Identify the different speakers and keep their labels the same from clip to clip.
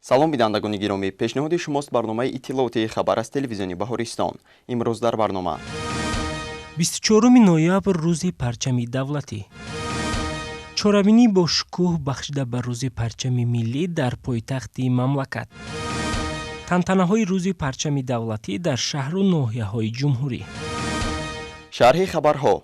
Speaker 1: Салом, бинандагони гиромӣ! Пешниҳоди шумост барномаи иттилоотии «Хабар» аз телевизиони Баҳористон. Имрӯз дар барнома:
Speaker 2: 24 ноябр, рӯзи парчами давлатӣ. Чорабинӣ бо шукӯҳ бахшида ба рӯзи парчами миллӣ дар пойтахти мамлакат. Тантанаҳои рӯзи парчами давлатӣ дар шаҳру ноҳияҳои ҷумҳурӣ.
Speaker 1: Шарҳи хабарҳо.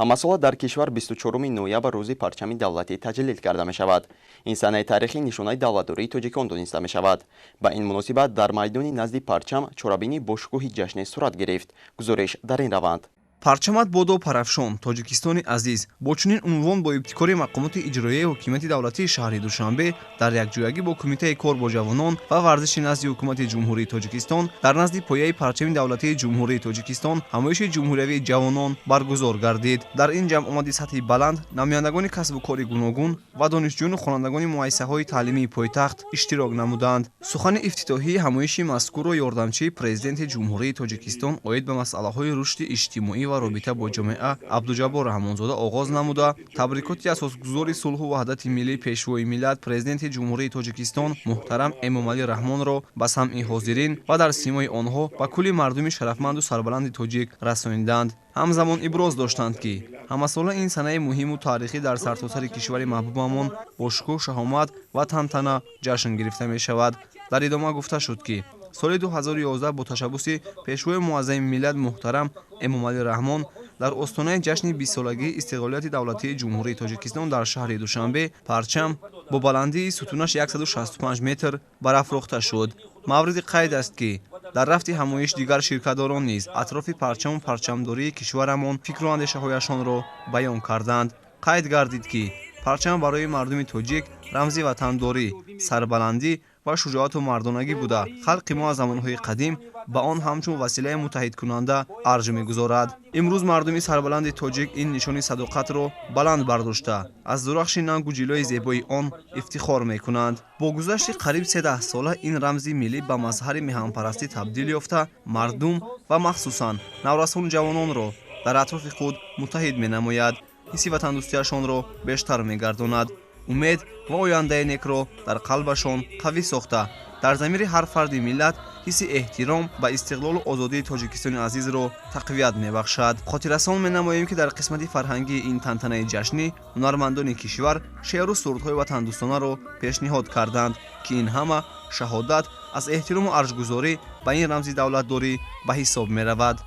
Speaker 1: Ҳамасола дар кишвар 24 ноябр рӯзи парчами давлатӣ таҷлил карда мешавад. Ин санаи таърихӣ нишонаи давлатдории тоҷикон дониста мешавад. Ба ин муносибат дар майдони назди парчам чорабинӣ бо шукӯҳи ҷашне сурат гирифт. Гузориш дар ин раванд.
Speaker 3: Парчамат бодо парафшон, Тоҷикистони азиз. Бо чунин унвон бо ибтикори мақомоти иҷроияи ҳокимияти давлатии шаҳри Душанбе дар якҷоягӣ бо Кумитаи кор бо ҷавонон ва варзиши назди Ҳукумати Ҷумҳурии Тоҷикистон дар назди пояи парчами давлатии Ҷумҳурии Тоҷикистон ҳамоиши ҷумҳуриявии ҷавонон баргузор гардид. Дар ин ҷамъомади сатҳи баланд намояндагони касбу кори гуногун ва донишҷӯёну хонандагони муассисаҳои таълимии пойтахт иштирок намуданд. Сухани ифтитоҳии ҳамоиши мазкурро ёрдамчии Президенти Ҷумҳурии Тоҷикистон оид ба масъалаҳои рушди иҷтимоӣ ва робита бо ҷомеа Абдуҷаббор Раҳмонзода оғоз намуда, табрикоти асосгузори сулҳу ваҳдати миллӣ, Пешвои миллат, Президенти Ҷумҳурии Тоҷикистон муҳтарам Эмомалӣ Раҳмонро ба самъи ҳозирин ва дар симои онҳо ба кулли мардуми шарафманду сарбаланди тоҷик расониданд. Ҳамзамон иброз доштанд, ки ҳамасола ин санаи муҳиму таърихӣ дар сартосари кишвари маҳбубамон бо шукӯҳ, шаҳомат ва тантана ҷашн гирифта мешавад. Дар идома гуфта шуд, ки соли 2011 бо ташаббуси Пешвои муаззами миллат муҳтарам Эмомалӣ Раҳмон дар остонаи ҷашни 20-солагии истиқлолияти давлатии Ҷумҳурии Тоҷикистон дар шаҳри Душанбе парчам бо баландии сутунаш 165 метр барафрохта шуд. Мавриди қайд аст, ки дар рафти ҳамоиш дигар ширкатдорон низ атрофи парчаму парчамдории кишварамон фикру андешаҳояшонро баён карданд. Қайд гардид, ки парчам барои мардуми тоҷик рамзи ватандорӣ, сарбаландӣ ва шуҷоату мардонагӣ буда, халқи мо аз замонҳои қадим ба он ҳамчун василаи муттаҳидкунанда арҷ мегузорад. Имрӯз мардуми сарбаланди тоҷик ин нишони садоқатро баланд бардошта, аз дурахши нангу ҷилои зебои он ифтихор мекунанд. Бо гузашти қариб 13 сола ин рамзи миллӣ ба мазҳари меҳанпарастӣ табдил ёфта, мардум ва махсусан наврасону ҷавононро дар атрофи худ муттаҳид менамояд, ҳисси ватандӯстиашонро бештар мегардонад, умед ва ояндаи некро дар қалбашон қавӣ сохта, дар замири ҳар фарди миллат ҳисси эҳтиром ба истиқлолу озодии Тоҷикистони азизро тақвият мебахшад. Хотиррасон менамоем, ки дар қисмати фарҳангии ин тантанаи ҷашнӣ ҳунармандони кишвар шеъру сурудҳои ватандӯстонаро пешниҳод карданд, ки ин ҳама шаҳодат аз эҳтирому арҷгузорӣ ба ин рамзи давлатдорӣ ба ҳисоб меравад.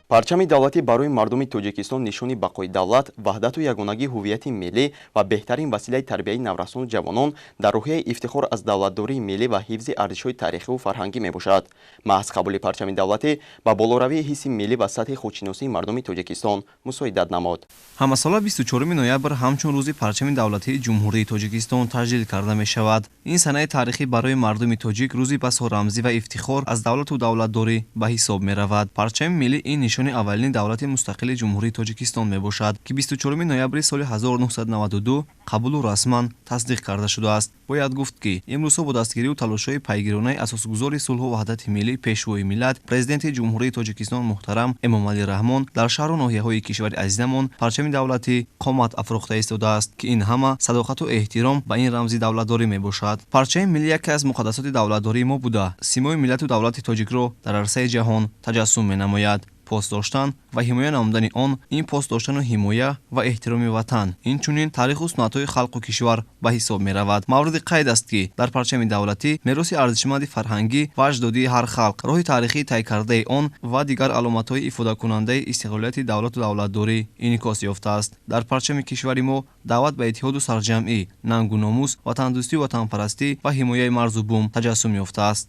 Speaker 1: Парчами давлатӣ барои мардуми Тоҷикистон нишони бақои давлат, ваҳдату ягонагии ҳуввияти миллӣ ва беҳтарин василаи тарбияи наврасону ҷавонон дар рӯҳияи ифтихор аз давлатдории миллӣ ва ҳифзи арзишҳои таърихиву фарҳангӣ мебошад. Маҳз қабули парчами давлатӣ ба болоравии ҳисси миллӣ ва сатҳи худшиносии мардуми Тоҷикистон мусоидат намуд.
Speaker 3: Ҳамасола 24 ноябр ҳамчун рӯзи парчами давлатии Ҷумҳурии Тоҷикистон таҷлил карда мешавад. Ин санаи таърихӣ барои мардуми тоҷик рӯзи басо рамзӣ ва ифтихор аз давлату давлатдорӣ ба ҳисоб меравад. Парчами миллӣ ин нишони аввалини давлати мустақили Ҷумҳурии Тоҷикистон мебошад, ки 24 ноябри соли 1992 қабулу расман тасдиқ карда шудааст. Бояд гуфт, ки имрӯзҳо бо дастгирию талошҳои пайгиронаи асосгузори сулҳу ваҳдати миллӣ, Пешвои миллат, Президенти Ҷумҳурии Тоҷикистон муҳтарам Эмомалӣ Раҳмон дар шаҳру ноҳияҳои кишвари азизамон парчами давлатӣ қомат афрохта истодааст, ки ин ҳама садоқату эҳтиром ба ин рамзи давлатдорӣ мебошад. Парчами миллӣ яке аз муқаддасоти давлатдории мо буда, симои миллату давлати тоҷикро дар арсаи ҷаҳон таҷассум менамояд. Пос доштан ва ҳимоя намудани он ин пос доштану ҳимоя ва эҳтироми ватан, инчунин таъриху суннатҳои халқу кишвар ба ҳисоб меравад. Мавриди қайд аст, ки дар парчами давлатӣ мероси арзишманди фарҳангӣ ва аҷдодии ҳар халқ, роҳи таърихии тай кардаи он ва дигар аломатҳои ифодакунандаи истиқлолияти давлату давлатдорӣ инъикос ёфтааст. Дар парчами кишвари мо даъват ба иттиҳоду сарҷамъӣ, нангу номус, ватандӯстию ватанпарастӣ ва ҳимояи марзу бум таҷассум ёфтааст.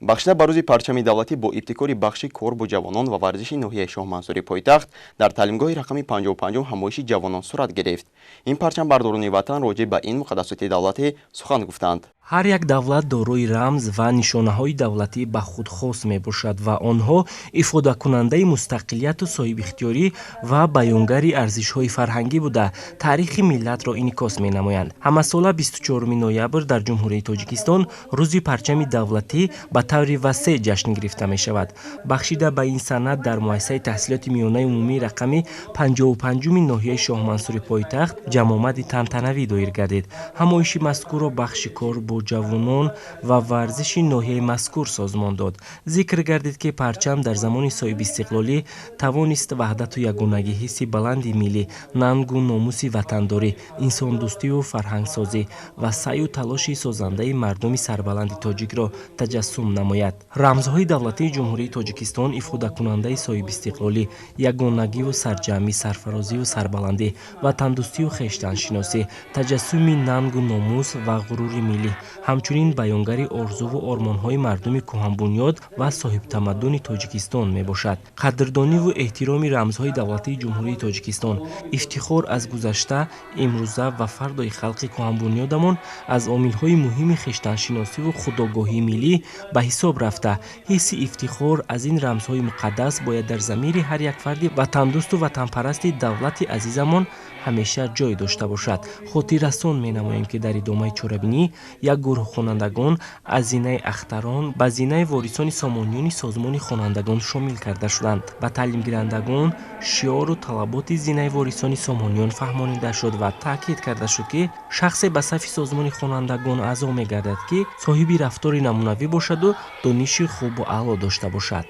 Speaker 1: Бахшида ба рӯзи парчами давлатӣ бо ибтикори бахши кор бо ҷавонон ва варзиши ноҳияи Шоҳмансури пойтахт дар таълимгоҳи рақами 55 ҳамоиши ҷавонон сурат гирифт. Ин парчамбардорони ватан роҷеъ ба ин муқаддасоти давлатӣ сухан гуфтанд.
Speaker 2: Ҳар як давлат дорои рамз ва нишонаҳои давлатӣ ба худ хос мебошад ва онҳо ифодакунандаи мустақилияту соҳибихтиёрӣ ва баёнгари арзишҳои фарҳангӣ буда, таърихи миллатро инъикос менамоянд. Ҳамасола 24 ноябр дар Ҷумҳурии Тоҷикистон Рӯзи парчами давлатӣ ба таври васеъ ҷашн гирифта мешавад. Бахшида ба ин санад дар муассисаи таҳсилоти миёнаи умумии рақами 55-уми ноҳияи Шоҳмансури пойтахт ҷамъомади тантанавӣ доир гардид. Ҳамоиши мазкурро бахши кор бо ҷавонон ва варзиши ноҳияи мазкур созмон дод. Зикр гардид, ки парчам дар замони соҳибистиқлолӣ тавонист ваҳдату ягонагӣ, ҳисси баланди миллӣ, нангу номуси ватандорӣ, инсондӯстию фарҳангсозӣ ва саъю талоши созандаи мардуми сарбаланди тоҷикро таҷассум намояд. Рамзҳои давлатии Ҷумҳурии Тоҷикистон ифодакунандаи соҳибистиқлолӣ, ягонагиву сарҷамъӣ, сарфарозиву сарбаландӣ, ватандӯстию хештаншиносӣ, таҷассуми нангу номус ва ғурури миллӣ, ҳамчунин баёнгари орзуву ормонҳои мардуми кӯҳанбунёд ва соҳибтамаддуни Тоҷикистон мебошад. Қадрдониву эҳтироми рамзҳои давлатии Ҷумҳурии Тоҷикистон, ифтихор аз гузашта, имрӯза ва фардои халқи кӯҳанбунёдамон аз омилҳои муҳими хештаншиносиву худогоҳии миллӣ ба ҳисоб рафта, ҳисси ифтихор аз ин рамзҳои муқаддас бояд дар замири ҳар як фарди ватандӯсту ватанпарасти давлати азизамон ҳамеша ҷой дошта бошад. Хотиррасон менамоем, ки дар идомаи чорабинӣ як гурӯҳ хонандагон аз зинаи ахтарон ба зинаи ворисони сомониёни созмони хонандагон шомил карда шуданд. Ба таълимгирандагон шиору талаботи зинаи ворисони сомониён фаҳмонида шуд ва таъкид карда шуд, ки шахсе ба сафи созмони хонандагон аъзо мегардад, ки соҳиби рафтори намунавӣ бошаду дониши хубу аъло дошта бошад.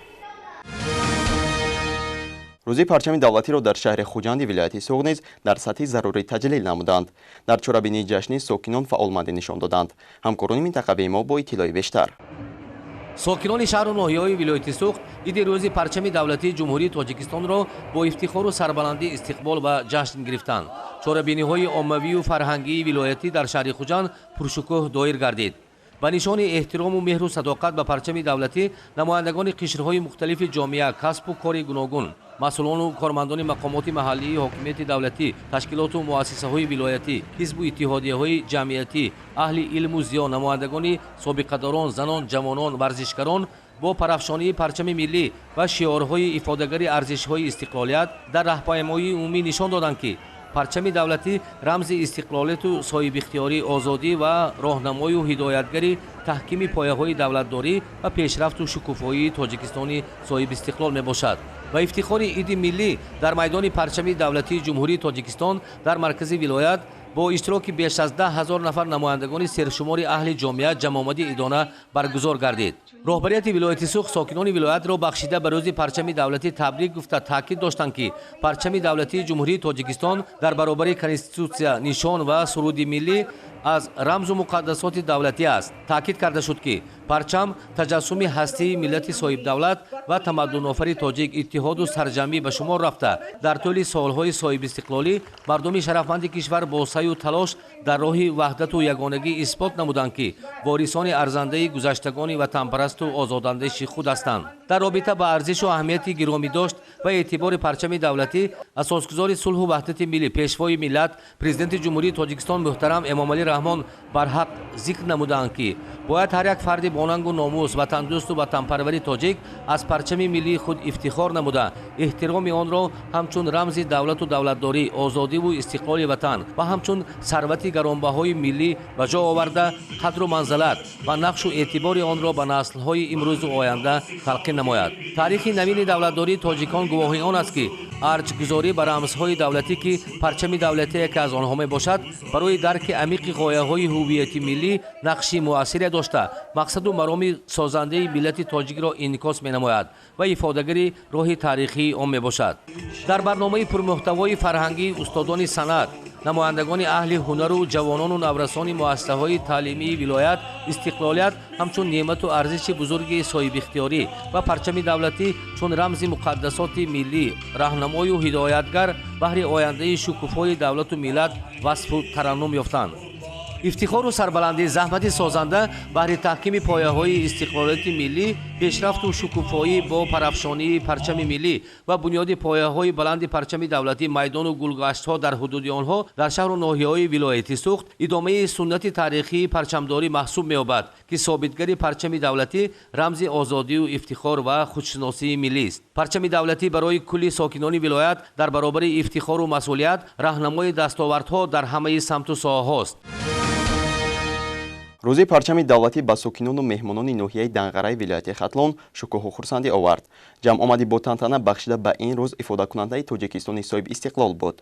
Speaker 1: Рӯзи парчами давлатиро дар шаҳри Хуҷанди вилояти Суғд низ дар сатҳи зарурӣ таҷлил намуданд. Дар чорабинии ҷашнӣ сокинон фаъолмандӣ нишон доданд. Ҳамкорони минтақавии мо бо иттилои бештар.
Speaker 4: Сокинони шаҳру ноҳияҳои вилояти Суғд иди Рӯзи парчами давлатии Ҷумҳурии Тоҷикистонро бо ифтихору сарбаландӣ истиқбол ва ҷашн гирифтанд. Чорабиниҳои оммавию фарҳангии вилоятӣ дар шаҳри Хуҷанд пуршукӯҳ доир гардид. Ба нишони эҳтирому меҳру садоқат ба парчами давлатӣ намояндагони қишрҳои мухталифи ҷомеа, касбу кори гуногун, масъулону кормандони мақомоти маҳаллии ҳокимияти давлатӣ, ташкилоту муассисаҳои вилоятӣ, ҳизбу иттиҳодияҳои ҷамъиятӣ, аҳли илму зиё, намояндагони собиқадорон, занон, ҷавонон, варзишгарон бо парафшонии парчами миллӣ ва шиорҳои ифодагари арзишҳои истиқлолият дар раҳпаймоии умумӣ нишон доданд, ки парчами давлатӣ рамзи истиқлолияту соҳибихтиёрӣ, озодӣ ва роҳнамою ҳидоятгари таҳкими пояҳои давлатдорӣ ва пешрафту шукуфоии Тоҷикистони соҳибистиқлол мебошад. Ба ифтихори иди миллӣ дар майдони парчами давлатии Ҷумҳурии Тоҷикистон дар маркази вилоят бо иштироки беш аз 10 000 нафар намояндагони сершумори аҳли ҷомеа ҷамъомади идона баргузор гардид. Роҳбарияти вилояти Суғд сокинони вилоятро бахшида ба Рӯзи парчами давлатӣ табрик гуфта, таъкид доштанд, ки парчами давлатии Ҷумҳурии Тоҷикистон дар баробари конститутсия, нишон ва суруди миллӣ аз рамзу муқаддасоти давлатӣ аст. Таъкид карда шуд, ки парчам таҷассуми ҳастии миллати соҳибдавлат ва тамаддунофари тоҷик, иттиҳоду сарҷамъӣ ба шумор рафта, дар тӯли солҳои соҳибистиқлолӣ мардуми шарафманди кишвар бо саъю талош дар роҳи ваҳдату ягонагӣ исбот намуданд, ки ворисони арзандаи гузаштагони ватанпарасту озодандеши худ ҳастанд. Дар робита ба арзишу аҳамияти гиромидошт ва эътибори парчами давлатӣ асосгузори сулҳу ваҳдати миллӣ, пешвои миллат, Президенти Ҷумҳурии Тоҷикистон муҳтарам Эмомалӣ Раҳмон барҳақ зикр намуданд, ки бояд ҳар як фарди бонангу номус, ватандӯсту ватанпарвари тоҷик аз парчами миллии худ ифтихор намуда, эҳтироми онро ҳамчун рамзи давлату давлатдорӣ, озодиву истиқлоли ватан ва ҳамчун сарвати гаронбаҳои миллӣ ба ҷо оварда, қадру манзалат ва нақшу эътибори онро ба наслҳои имрӯзу оянда талқин намояд. Таърихи навини давлатдории тоҷикон гувоҳи он аст, ки арҷгузорӣ ба рамзҳои давлатӣ, ки парчами давлатӣ яке аз онҳо мебошад, барои дарки амиқи ғояҳои ҳуввияти миллӣ нақши муассире дошта, мақсаду мароми созандаи миллати тоҷикро инъикос менамояд ва ифодагари роҳи таърихии он мебошад. Дар барномаи пурмуҳтавои фарҳангии устодони санъат, намояндагони аҳли ҳунару ҷавонону наврасони муассисаҳои таълимии вилоят истиқлолият ҳамчун неъмату арзиши бузурги соҳибихтиёрӣ ва парчами давлатӣ чун рамзи муқаддасоти миллӣ, раҳнамою ҳидоятгар баҳри ояндаи шукуфои давлату миллат васфу тараннум ёфтанд. Ифтихору сарбаландии заҳмати созанда баҳри таҳкими пояҳои истиқлолияти миллӣ, пешрафту шукуфоӣ бо парафшонии парчами миллӣ ва бунёди пояҳои баланди парчами давлатӣ, майдону гулгаштҳо дар ҳудуди онҳо дар шаҳру ноҳияҳои вилояти Суғд идомаи суннати таърихии парчамдорӣ маҳсуб меёбад, ки собитгари парчами давлатӣ рамзи озодию ифтихор ва худшиносии миллист. Парчами давлатӣ барои кулли сокинони вилоят дар баробари ифтихору масъулият раҳнамои дастовардҳо дар ҳамаи самту соҳаҳост.
Speaker 1: Рӯзи парчами давлатӣ ба сокинону меҳмонони ноҳияи Данғараи вилояти Хатлон шукӯҳу хурсандӣ овард. Ҷамъомади бо тантана бахшида ба ин рӯз ифодакунандаи Тоҷикистони соҳибистиқлол буд.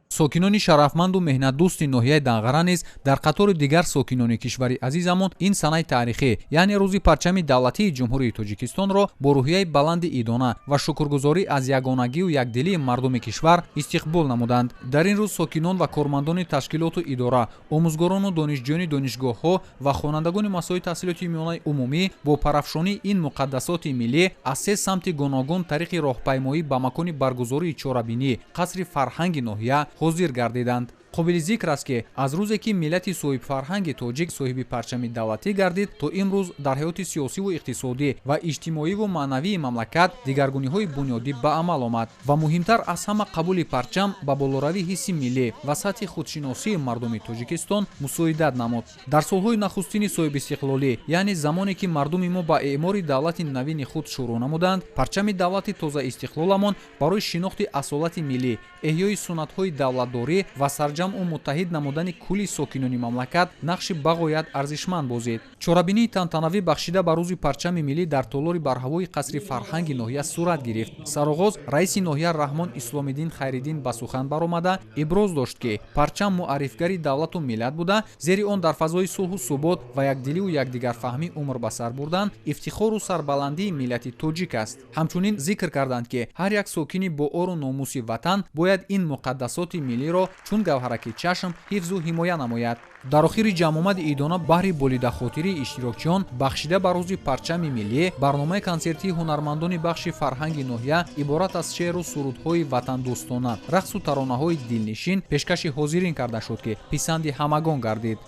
Speaker 5: Сокинони шарафманду меҳнатдӯсти ноҳияи Данғара низ дар қатори дигар сокинони кишвари азизамон ин санаи таърихӣ, яъне рӯзи парчами давлатии Ҷумҳурии Тоҷикистонро бо рӯҳияи баланди идона ва шукргузорӣ аз ягонагию якдилии мардуми кишвар истиқбол намуданд. Дар ин рӯз сокинон ва кормандони ташкилоту идора, омӯзгорону донишҷӯёни донишгоҳҳо ва хонандагони муассисаҳои таҳсилоти миёнаи умумӣ бо парафшонии ин муқаддасоти миллӣ аз се самти гуногун тариқи роҳпаймоӣ ба макони баргузории чорабинӣ, қасри фарҳанги ноҳия ҳозир гардиданд. Қобили зикр аст, ки аз рӯзе ки миллати соҳибфарҳанги тоҷик соҳиби парчами давлатӣ гардид, то имрӯз дар ҳаёти сиёсиву иқтисодӣ ва иҷтимоиву маънавии мамлакат дигаргуниҳои бунёдӣ ба амал омад ва муҳимтар аз ҳама қабули парчам ба болоравии ҳисси миллӣ ва сатҳи худшиносии мардуми Тоҷикистон мусоидат намуд. Дар солҳои нахустини соҳибистиқлолӣ, яъне замоне ки мардуми мо ба эъмори давлати навини худ шурӯъ намуданд, парчами давлати тозаистиқлоламон барои шинохти асолати миллӣ, эҳёи суннатҳои давлатдорӣ ва сарҷамъу муттаҳид намудани кулли сокинони мамлакат нақши бағоят арзишманд бозид. Чорабинии тантанавӣ бахшида ба рӯзи парчами миллӣ дар толори барҳавои қасри фарҳанги ноҳия сурат гирифт. Сароғоз раиси ноҳия Раҳмон Исломиддин Хайриддин ба сухан баромада иброз дошт, ки парчам муаррифгари давлату миллат буда, зери он дар фазои сулҳу субот ва якдиливу якдигарфаҳмӣ умр ба сар бурдан ифтихору сарбаландии миллати тоҷик аст. Ҳамчунин зикр карданд, ки ҳар як сокини бо ору номуси ватан бояд ин муқаддасоти миллиро чун гавҳараки чашм ҳифзу ҳимоя намояд. Дар охири ҷамъомади идона баҳри болидахотирии иштирокчиён бахшида ба рӯзи парчами миллӣ барномаи консертии ҳунармандони бахши фарҳанги ноҳия иборат аз шеъру сурудҳои ватандӯстона, рақсу таронаҳои дилнишин пешкаши ҳозирин карда шуд, ки писанди ҳамагон гардид.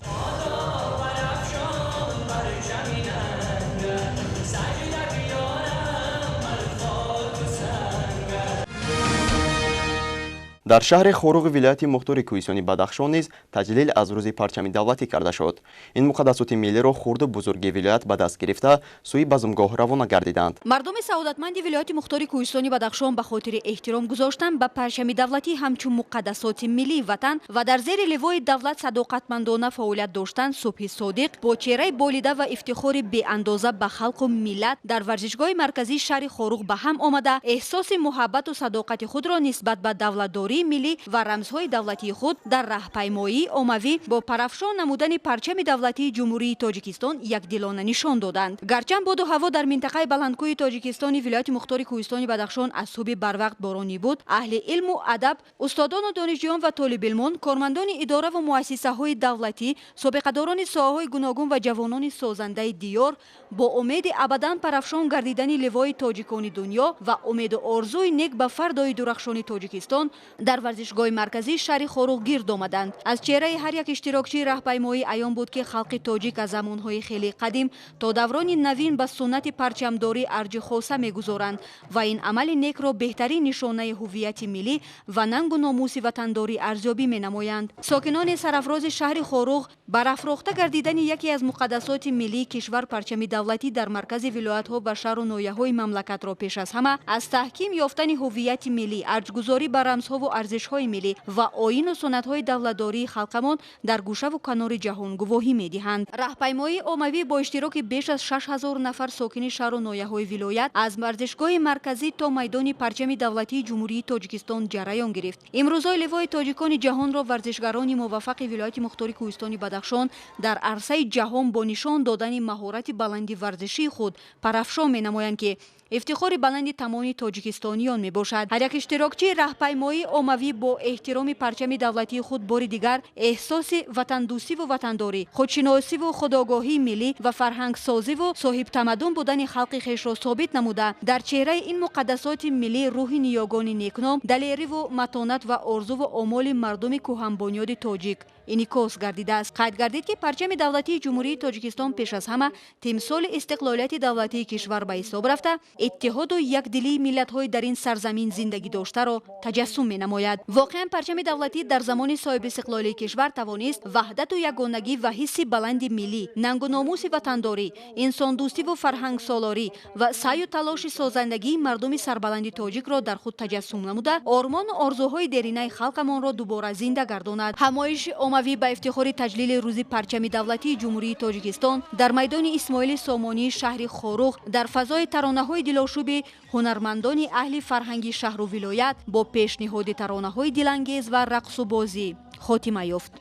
Speaker 1: Дар шаҳри Хоруғи вилояти мухтори кӯҳистони Бадахшон низ таҷлил аз рӯзи парчами давлатӣ карда шуд. Ин муқаддасоти миллиро хурду бузурги вилоят ба даст гирифта сӯи базмгоҳ равона гардиданд.
Speaker 6: Мардуми саодатманди вилояти мухтори кӯҳистони Бадахшон ба хотири эҳтиром гузоштан ба парчами давлатӣ ҳамчун муқаддасоти миллии ватан ва дар зери ливои давлат садоқатмандона фаъолият доштан субҳи содиқ бо чеҳраи болида ва ифтихори беандоза ба халқу миллат дар варзишгоҳи марказии шаҳри Хоруғ ба ҳам омада эҳсоси муҳаббату садоқати худро нисбат ба давлатдорӣ миллӣ ва рамзҳои давлатии худ дар раҳпаймоии оммавӣ бо парафшон намудани парчами давлатии Ҷумҳурии Тоҷикистон якдилона нишон доданд. Гарчанд боду ҳаво дар минтақаи баландкӯҳи Тоҷикистони вилояти мухтори кӯҳистони Бадахшон аз субҳи барвақт боронӣ буд, аҳли илму адаб, устодону донишҷӯён ва толибилмон, кормандони идора ва муассисаҳои давлатӣ, собиқадорони соҳаҳои гуногун ва ҷавонони созандаи диёр бо умеди абадан парафшон гардидани ливои тоҷикони дунё ва умеду орзуи нек ба фардои дурахшони Тоҷикистон дар варзишгоҳи марказии шаҳри Хоруғ гирд омаданд. Аз чеҳраи ҳар як иштирокчии раҳпаймоӣ аён буд, ки халқи тоҷик аз замонҳои хеле қадим то даврони навин ба суннати парчамдорӣ арҷи хоса мегузоранд ва ин амали некро беҳтарин нишонаи ҳуввияти миллӣ ва нангу номуси ватандорӣ арзёбӣ менамоянд. Сокинони сарафрози шаҳри Хоруғ барафрохта гардидани яке аз муқаддасоти миллии кишвар парчами давлатӣ дар маркази вилоятҳо ва шаҳру ноҳияҳои мамлакатро пеш аз ҳама аз таҳким ёфтани ҳуввияти миллӣ, арҷгузорӣ ба рамзҳову арзишҳои миллӣ ва оину суннатҳои давлатдории халқамон дар гӯшаву канори ҷаҳон гувоҳӣ медиҳанд. Раҳпаймоии оммавӣ бо иштироки беш аз 6000 нафар сокини шаҳру ноҳияҳои вилоят аз варзишгоҳи марказӣ то майдони парчами давлатии Ҷумҳурии Тоҷикистон ҷараён гирифт. Имрӯзҳои ливои тоҷикони ҷаҳонро варзишгарони муваффақи вилояти мухтори кӯҳистони Бадахшон дар арсаи ҷаҳон бо нишон додани маҳорати баланди варзишии худ парафшон менамоянд, ки ифтихори баланди тамоми тоҷикистониён мебошад. Ҳар як иштирокчии раҳпаймоии оммавӣ оммавӣ бо эҳтироми парчами давлатии худ бори дигар эҳсоси ватандӯстиву ватандорӣ, худшиносиву худогоҳии миллӣ ва фарҳангсозиву соҳибтамаддун будани халқи хешро собит намуда, дар чеҳраи ин муқаддасоти миллӣ рӯҳи ниёгони некном, далериву матонат ва орзуву омоли мардуми кӯҳанбунёди тоҷик инъикос гардидааст. Қайд гардид, ки парчами давлатии Ҷумҳурии Тоҷикистон пеш аз ҳама тимсоли истиқлолияти давлатии кишвар ба ҳисоб рафта, иттиҳоду якдилии миллатҳои дар ин сарзамин зиндагӣ доштаро таҷассум менамояд. Воқеан, парчами давлатӣ дар замони соҳибистиқлолии кишвар тавонист ваҳдату ягонагӣ ва ҳисси баланди миллӣ, нангу номуси ватандорӣ, инсондӯстиву фарҳангсолорӣ ва саъю талоши созандагии мардуми сарбаланди тоҷикро дар худ таҷассум намуда, ормону орзуҳои деринаи халқамонро дубора зинда гардонад. Ҳамоиши оммавӣ ба ифтихори таҷлили рӯзи парчами давлатии Ҷумҳурии Тоҷикистон дар майдони Исмоили Сомонии шаҳри Хоруғ дар фазои таронаҳои дилошӯби ҳунармандони аҳли фарҳанги шаҳру вилоят бо пешниҳоди таронаҳои дилангез ва рақсу бозӣ хотима ёфт.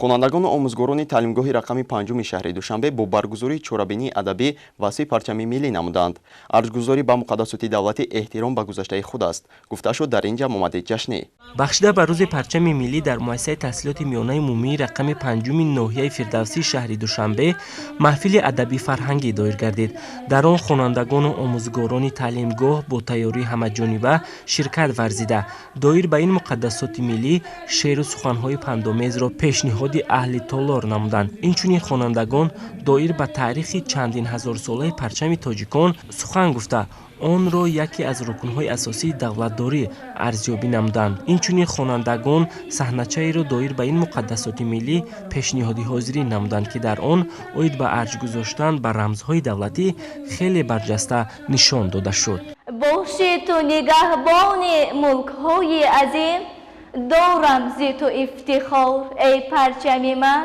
Speaker 1: Хонандагону омӯзгорони таълимгоҳи рақами панҷуми шаҳри Душанбе бо баргузории чорабинии адабӣ васфи парчами миллӣ намуданд. Арҷгузорӣ ба муқаддасоти давлатӣ эҳтиром ба гузаштаи худ аст, гуфта шуд дар ин ҷамъомади ҷашнӣ.
Speaker 2: Бахшида ба рӯзи парчами миллӣ дар муассисаи таҳсилоти миёнаи умумии рақами панҷуми ноҳияи Фирдавсии шаҳри Душанбе маҳфили адабӣ фарҳангӣ доир гардид. Дар он хонандагону омӯзгорони таълимгоҳ бо тайёрии ҳамаҷониба ширкат варзида, доир ба ин муқаддасоти миллӣ шеъру суханҳои пандомезро пешниҳод аҳли толор намуданд. Инчунин хонандагон доир ба таърихи чандин ҳазорсолаи парчами тоҷикон сухан гуфта, онро яке аз рукнҳои асосии давлатдорӣ арзёбӣ намуданд. Инчунин хонандагон саҳначаеро доир ба ин муқаддасоти миллӣ пешниҳоди ҳозирин намуданд, ки дар он оид ба арҷ гузоштан ба рамзҳои давлатӣ хеле барҷаста нишон дода шуд.
Speaker 7: Боши ту нигаҳбони мулкҳои азим, дорам зи ту ифтихор, эй парчами ман.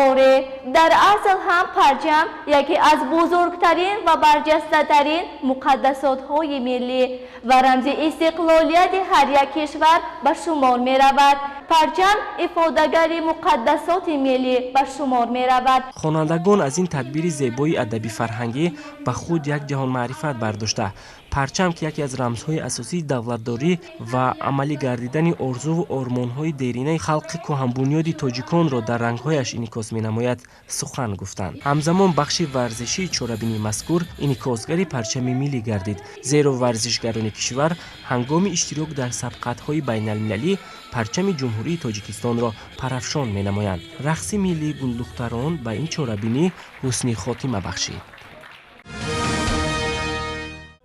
Speaker 7: Оре, дар асл ҳам парчам яке аз бузургтарин ва барҷастатарин муқаддасотҳои миллӣ ва рамзи истиқлолияти ҳар як кишвар ба шумор меравад. Парчам ифодагари муқаддасоти миллӣ ба шумор меравад.
Speaker 2: Хонандагон аз ин тадбири зебои адабӣ фарҳангӣ ба худ як ҷаҳон маърифат бардошта, парчам, ки яке аз рамзҳои асосии давлатдорӣ ва амалӣ гардидани орзуву ормонҳои деринаи халқи кӯҳанбунёди тоҷиконро дар рангҳояш инъикос менамояд, сухан гуфтанд. Ҳамзамон бахши варзишии чорабинии мазкур инъикосгари парчами миллӣ гардид, зеро варзишгарони кишвар ҳангоми иштирок дар сабқатҳои байналмилалӣ парчами Ҷумҳурии Тоҷикистонро парафшон менамоянд. Рақси миллии гулдухтарон ба ин чорабинӣ ҳусни хотима бахшид.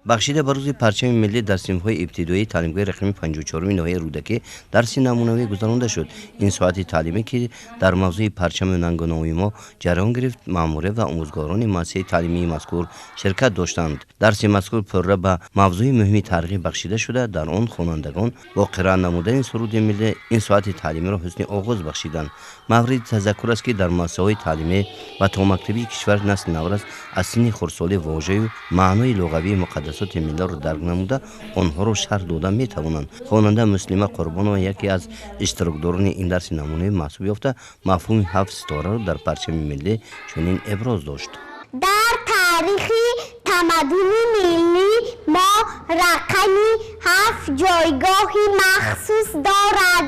Speaker 8: Бахшида ба рӯзи парчами миллӣ дар синфҳои ибтидоии таълимгоҳи рақами 54-уми ноҳияи Рӯдакӣ дарси намунавӣ гузаронда шуд. Ин соати таълимӣ, ки дар мавзӯи парчаму нангу номи мо ҷараён гирифт, маъмурият ва омӯзгорони муассисаи таълимии мазкур ширкат доштанд. Дарси мазкур пурра ба мавзӯи муҳими таърихӣ бахшида шуда, дар он хонандагон бо қироат намудани суруди миллӣ ин соати таълимиро ҳусни оғоз бахшиданд. Мавриди тазаккур аст, ки дар муассисаҳои таълимӣ ва томактабии кишвар насли наврас аз синни хурдсолӣ вожаю маънои луғавии муқаддасоти миллиро дарк намуда, онҳоро шарҳ дода метавонанд. Хонанда Муслима Қурбонова яке аз иштирокдорони ин дарси намунавӣ маҳсуб ёфта, мафҳуми ҳафт ситораро дар парчами миллӣ чунин иброз дошт.
Speaker 9: Дар таърихи тамаддуни миллии мо рақами ҳафт ҷойгоҳи махсус дорад.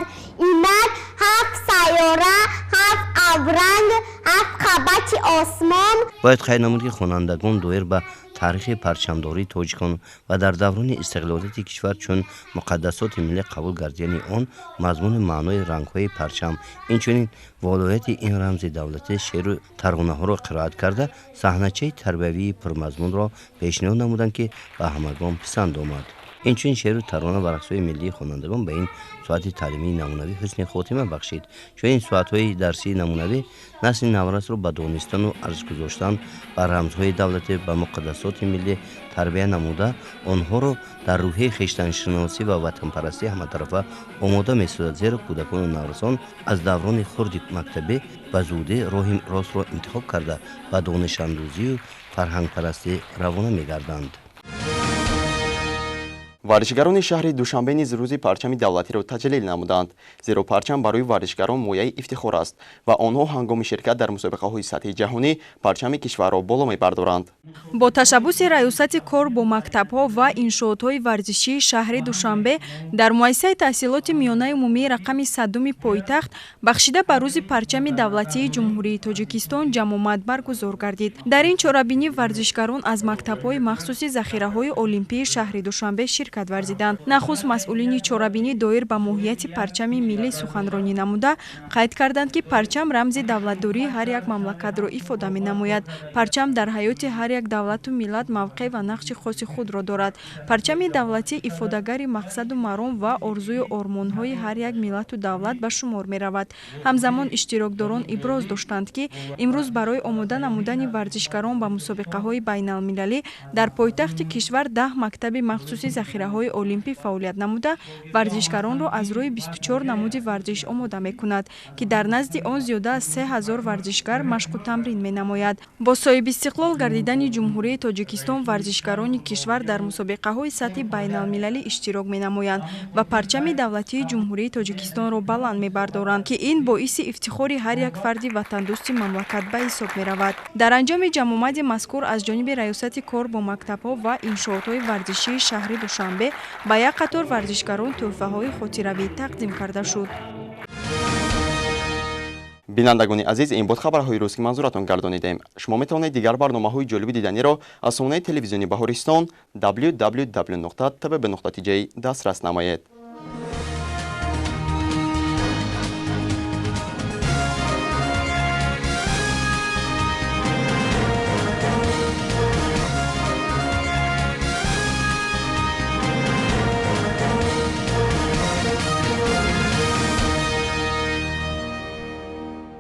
Speaker 9: Инак ҳафт сайёра, ҳафт абранг, ҳафт қабати осмон.
Speaker 8: Бояд қайд намуд, ки хонандагон доир ба таърихи парчамдории тоҷикон ва дар даврони истиқлолияти кишвар чун муқаддасоти миллӣ қабул гардидани он, мазмуну маънои рангҳои парчам, инчунин волояти ин рамзи давлатӣ шеъру таронаҳоро қироат карда, саҳначаи тарбиявии пурмазмунро пешниҳод намуданд, ки ба ҳамагон писанд омад. Инчунин шеъру тарона ва рақсҳои миллии хонандагон ба ин соати таълимии намунавӣ ҳусни хотима бахшид. Чунин соатҳои дарсии намунавӣ насли наврасро ба донистану арзиш гузоштан ба рамзҳои давлатӣ, ба муқаддасоти миллӣ тарбия намуда, онҳоро дар рӯҳияи хештаншиносӣ ва ватанпарастӣ ҳаматарафа омода месозад, зеро кӯдакону наврасон аз даврони хурди мактабӣ ба зудӣ роҳи ростро интихоб карда, ба донишандӯзию фарҳангпарастӣ равона мегарданд.
Speaker 1: Варзишгарони шаҳри Душанбе низ рӯзи парчами давлатиро таҷлил намуданд, зеро парчам барои варзишгарон мояи ифтихор аст ва онҳо ҳангоми ширкат дар мусобиқаҳои сатҳи ҷаҳонӣ парчами кишварро боло мебардоранд.
Speaker 10: Бо ташаббуси Раёсати кор бо мактабҳо ва иншоотҳои варзишии шаҳри Душанбе дар муассисаи таҳсилоти миёнаи умумии рақами 100-уми пойтахт бахшида ба рӯзи парчами давлатии Ҷумҳурии Тоҷикистон ҷамъомад баргузор гардид. Дар ин чорабинӣ варзишгарон аз мактабҳои махсуси захираҳои олимпии шаҳри Душанбе ширкат варзиданд. Нахуст масъулини чорабинӣ доир ба моҳияти парчами миллӣ суханронӣ намуда қайд карданд, ки парчам рамзи давлатдории ҳар як мамлакатро ифода менамояд. Парчам дар ҳаёти ҳар як давлату миллат мавқеъ ва нақши хоси худро дорад. Парчами давлатӣ ифодагари мақсаду маром ва орзую ормонҳои ҳар як миллату давлат ба шумор меравад. Ҳамзамон иштирокдорон иброз доштанд, ки имрӯз барои омода намудани варзишгарон ба мусобиқаҳои байналмилалӣ дар пойтахти кишвар 10 мактаби махсуси захираҳои олимпӣ фаъолият намуда варзишгаронро аз рӯи 24 намуди варзиш омода мекунад, ки дар назди он зиёда аз 3000 варзишгар машқу тамрин менамояд. Бо соҳибистиқлол гардидани Ҷумҳурии Тоҷикистон варзишгарони кишвар дар мусобиқаҳои сатҳи байналмилалӣ иштирок менамоянд ва парчами давлатии Ҷумҳурии Тоҷикистонро баланд мебардоранд, ки ин боиси ифтихори ҳар як фарди ватандӯсти мамлакат ба ҳисоб меравад. Дар анҷоми ҷамъомади мазкур аз ҷониби Раёсати кор бо мактабҳо ва иншоотҳои варзишии шаҳри Душанбе ба як қатор варзишгарон тӯҳфаҳои хотиравӣ тақдим карда шуд.
Speaker 1: Бинандагони азиз, ин буд хабарҳои рӯз, ки манзуратон гардонидем. Шумо метавонед дигар барномаҳои ҷолиби диданиро аз сомонаи телевизиони Баҳористон www.tbb.tj дастрас намоед.